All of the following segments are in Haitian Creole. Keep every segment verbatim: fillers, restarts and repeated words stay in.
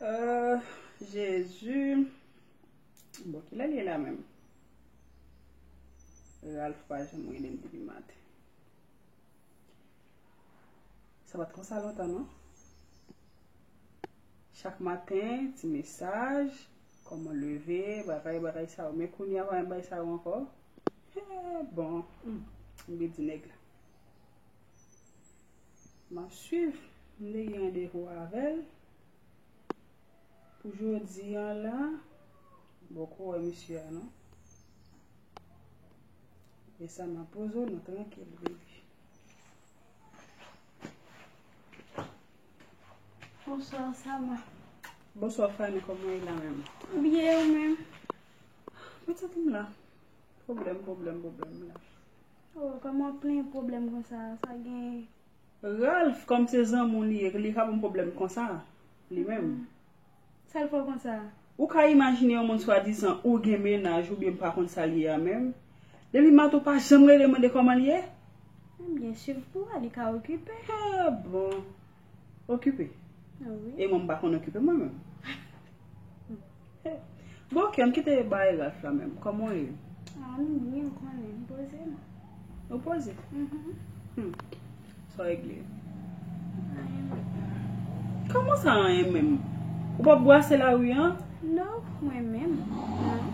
Euh, Jezi. Bon, kilè l ye la menm? Ralph pa janm rele m depi maten. Sa pa t konsa lontan, non. Chak maten, ti mesaj, kòman leve, bagay, bagay sa yo. Men kounye a, pa menm bagay sa yo ankò. Eh, bon, hmm, m vle di nèg la. M ap swiv, m te gen randevou avè l. Pou jodi a la, m poko wè misye a non. E sa m ap poze w non, trankil, baby. Bonswa, Sama. Bonswa, Fanny, kòman w ye la menm? Byen, ou menm? Mwen santi m la. Pwoblèm, pwoblèm, pwoblèm la. Oh, kòman w plen pwoblèm konsa? Sa gen Ralph, kòm se zanmi w li ye, li ka ban m pwoblèm konsa, li menm. Sa l fè w konsa? Ou ka imajine yon moun swadizan ou gen mennaj oubyen m pa konn sa l ye a menm? Depi maten w pa janm rele mande kòman l ye? Byen si, pou wè li ka okipe. Ah, bon. Okipe? Ah, wi. E mwen m pa konn okipe mwen menm. Bon, ok, ann kite bagay Ralph la menm. Kòman w ye? Ah, m byen, ou konnen, m poze m. Ou poze? Mhm. Hmm. Sa w regle? Anyen menm. Kòman sa anyen menm? Ou p ap brase lari an? Non, mwen menm. Non.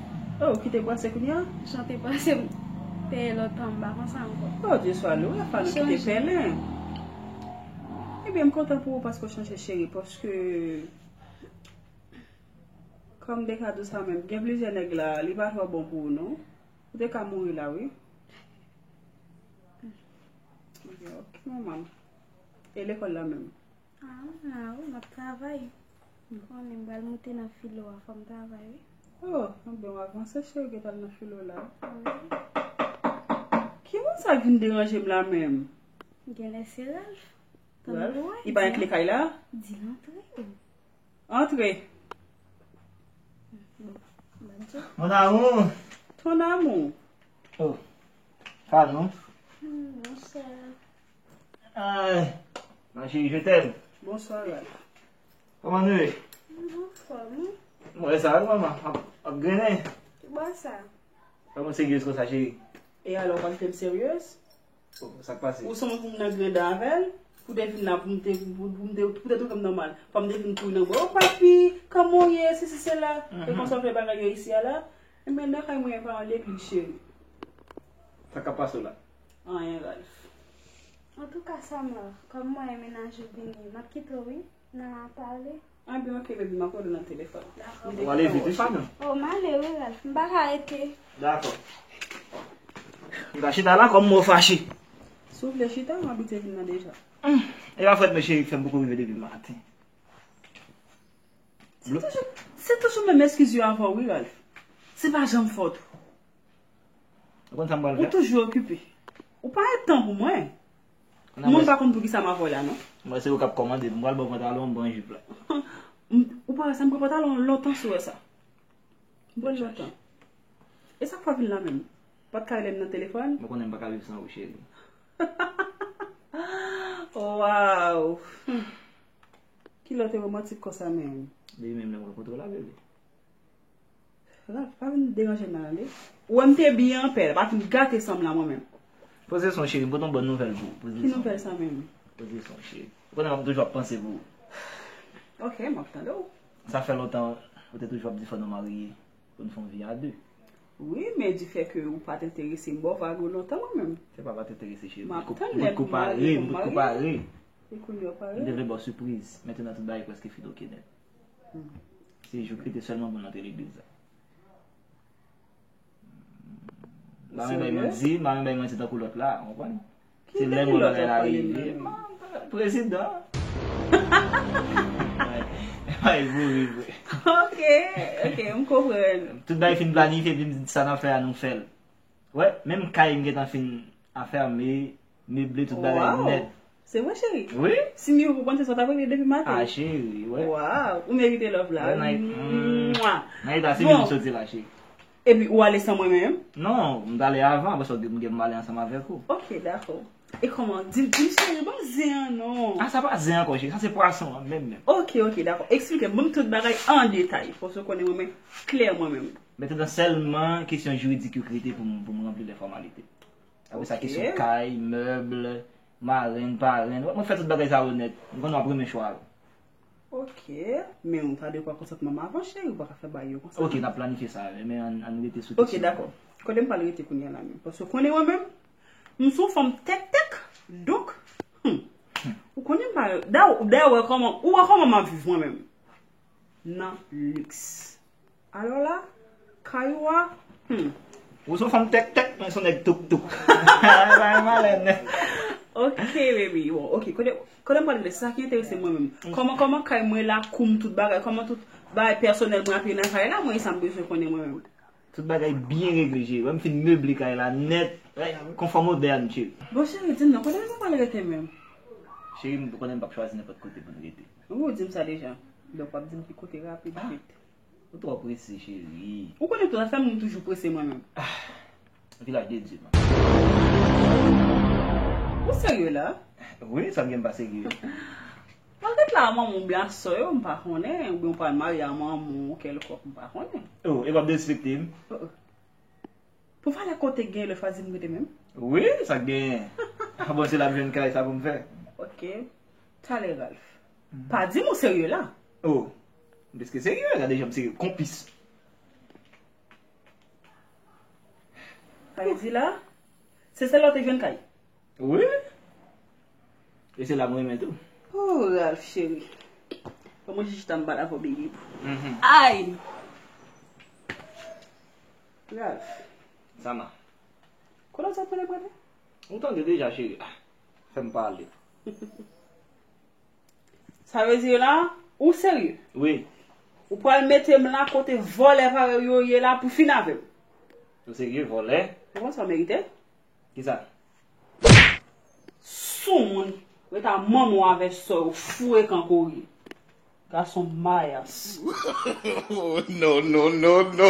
Oh, ou kite brase kounye a? Jan te pase m te lòt an, m pa konsa ankò. Oh, Dye swa lou, Ralph, nou kite pèlen. Ebyen, m kontan pou ou paske w chanje cheri, paske Kòm m te ka di w sa menm, gen plizyè nèg la, li pa twò bon pou ou non. Ou te ka mouri la wi. Ok, ok, manman. E lekòl la menm? Ah, m la wi, m ap travay. M konnen m pral moute nan filo a, fò m travay wi. Oh, anben w avanse cheri, ou gentan al nan filo la. Wi. Ki moun sa k vin deranje m la menm? Genlè se Ralph. Ralph? Li pa gen kle kay la? Di l antre. Antre. Mon amour. Ton amour. Oh. Pardon. Hmm, bonswa. Ay, ma chérie, je t'aime. Bonswa, Ralph. Kòman nou ye? M anfòm, wi. Mwen sa, manman, ap, ap grennen. Ki bò sa? Kòman seryez konsa, cheri? E alò, w pa kite m seryez? Oh, sa k pase? Ou se moun pou m nan greda avè l, pou te vin la, pou m te, pou, pou m te, pou te twouve m nòmal. Fò m te vin kouri nan bò, "Oh, papi, kòman w ye?" Sesi, sela. E konsa w fè bagay yo isi a la. Enben, nan kay mwen, pa yon legliz, cheri. Sa k ap pase w la? Anyen, Ralph. Antouka, Samar, kòm mwen, mennaj ou vini, m ap kite w, wi. N a pale. Anben, ok, baby, m ap rele w nan telefòn. Dakò. Ou ale vit, wi, fanmi. Oh, m ale, wi, Ralph. M pa ka rete. Dakò. M ka chita la kòm mwen fache. Si w vle chita, m abitye vin nan deja. Hmm. E pa fòt mwen, cheri, k fè m poko rive depi maten. Se toujou, se toujou menm eskiz yo avè w, wi, Ralph. Se pa janm fòt ou. Ou konn sa m pral fè? Ou toujou okipe. Ou pa gen tan pou mwen. Moun pa konn poukisa m avè w la, non. Mwen se ou k ap kòmande. M pral ba w pantalon, m pran jip la. M, ou pa wè sa, m pran pantalon an lontan si w wè sa. M pran l lontan. E sa k fè w vin la menm? Pa t ka rele m nan telefòn? Mwen konnen m pa ka viv san ou, cheri. Waw. Hmm. Kilè w te romantik konsa menm? Depi menm lè m rankontre w la, bebe. Ralph, pa vin deranje m la, tande. Ou wè m te byen anpè, pa vin gate san m la mwen menm. Poze son, cheri, m pote yon bòn nouvèl pou ou. Poze son. Ki nouvèl sa menm? Poze son, cheri. Ou konnen m ap toujou ap panse pou ou. Ok, m ap tande w. Sa fè lontan, ou te toujou ap di fò nou marye, pou n fè yon vi a de. Wi, men difè ke ou pa t enterese m ba w vag ou lontan mwen menm. Se pa pa t enterese, cheri. M ap tann lè pou m marye, pou m marye. E kounye a w pare? M te vle ba w sipriz. Mentenan tout bagay prèske fin oke nèt. Hmm. Se jou ki rete sèlman pou n antre legliz la. M pa menm bay manti, m pa menm bay manti tankou lòt la, w konprann? Se lè mwen bagay la rive. Prezidan. Ay, mouri vre. Ok, ok, m konprann. Tout bagay fin planifye, epi m di sa n ap fè a, nou fè l. Wè, menm kay m gentan fin afème, meble, tout bagay nèt. Se vre, cheri? Wi. Si m yo pou panse sa w t ap regle depi maten. Ah, cheri, wè. Waw, ou merite love la. Wè, nan, mwa. Nan eta sivil m soti la, cheri. Epi ou ale san mwen menm? Non, m t ale avan, apre sa m gen m ale ansanm avèk ou. Ok, dakò. E kòman? Di, di m cheri, ban m zen an non. Ah, sa pa zen ankò, cheri. Sa se pwason an, menm, menm. Ok, ok, dakò. Eksplike m, ban m tout bagay an detay. Paske w konnen mwen menm, klè mwen menm. Mete nan sèlman kesyon jiridik yo k rete pou m, pou m ranpli lè fòmalite. Apre sa, Ok. Kesyon kay, mèb, marenn, parenn. Mwen fè tout bagay sa yo nèt. M konnen w ap renmen chwa yo. Ok, men ou ta dwe pran konsantman m avan, cheri, ou pa ka fè bagay yo konsa. Ok, n ap planifye sa, men ann, ann rete sou Ok, kesyon. Dakò. Kote m pral rete kounye a la menm? Paske w konnen mwen menm, m se yon fanm tèktèk, donk, hmm, ou konnen m pa, dayè, dayè, ou wè kòman, ou wè kòman m ap viv mwen menm. Nan liks. Alò la, kay ou a, hmm. Ou se yon fanm tèktèk, mwen se yon nèg touktouk. Sa e malè nèt. Ok, baby, bon, ok, kote, kote m pral rete, sa ki enterese mwen menm. Kòman, kòman kay mwen, lakou m, tout bagay, kòman tout bagay pèsonèl mwen ap ye nan kay la, mwen, e sa m bezwen konnen mwen menm. Tout bagay byen regle, cheri. Wè m fin meble kay la nèt. Konfò modèn, cheri. Bon, cheri, di m non, kote m pral rete menm? Cheri, m konnen m p ap chwazi nenpòt kote pou n rete. Ou di m sa deja. Donk, w ap di m ki kote rapid vit. Ou twò prese, cheri. Ou konnen tou zafè m, m toujou prese mwen menm. Vilaj de Dye, man. Ou serye la? Wi, sa m gen m pa serye. Mwen ret la a manman w oubyen a sè yo, m pa konnen, oubyen w pral marye a manman w kèlkòk, m pa konnen. Oh, e w ap derespekte m? Oh, oh. Pou valè kote gen lè chwazi m rete menm? Wi, sa k genyen. Ah, bon, se la m jwenn kay sa pou m fè. Ok. Talè, Ralph. Pa di m ou serye la. Oh, m pliske serye, gade jan m serye. Konplis. Sa vle di la, se sèl la w te jwenn kay? Wi. E se la m renmen tou. Oh, Ralph, cheri. Ban mwen jis chita m pale avè w, baby. Mhm. Ay! Ralph, Sama. kote w sot mande prete? Ou tande deja, cheri. Ah, fè m pale. Sa vle di la, ou serye? Wi. Ou pral mete m la kote vòlè parèy yo ye la pou fin avè m? Ou serye, vòlè? Ou konn sa w merite? Kisa? Soumoun, ret a manman w avè sè w, frekan korye. Gason mayas. Oh, no, no, no, no.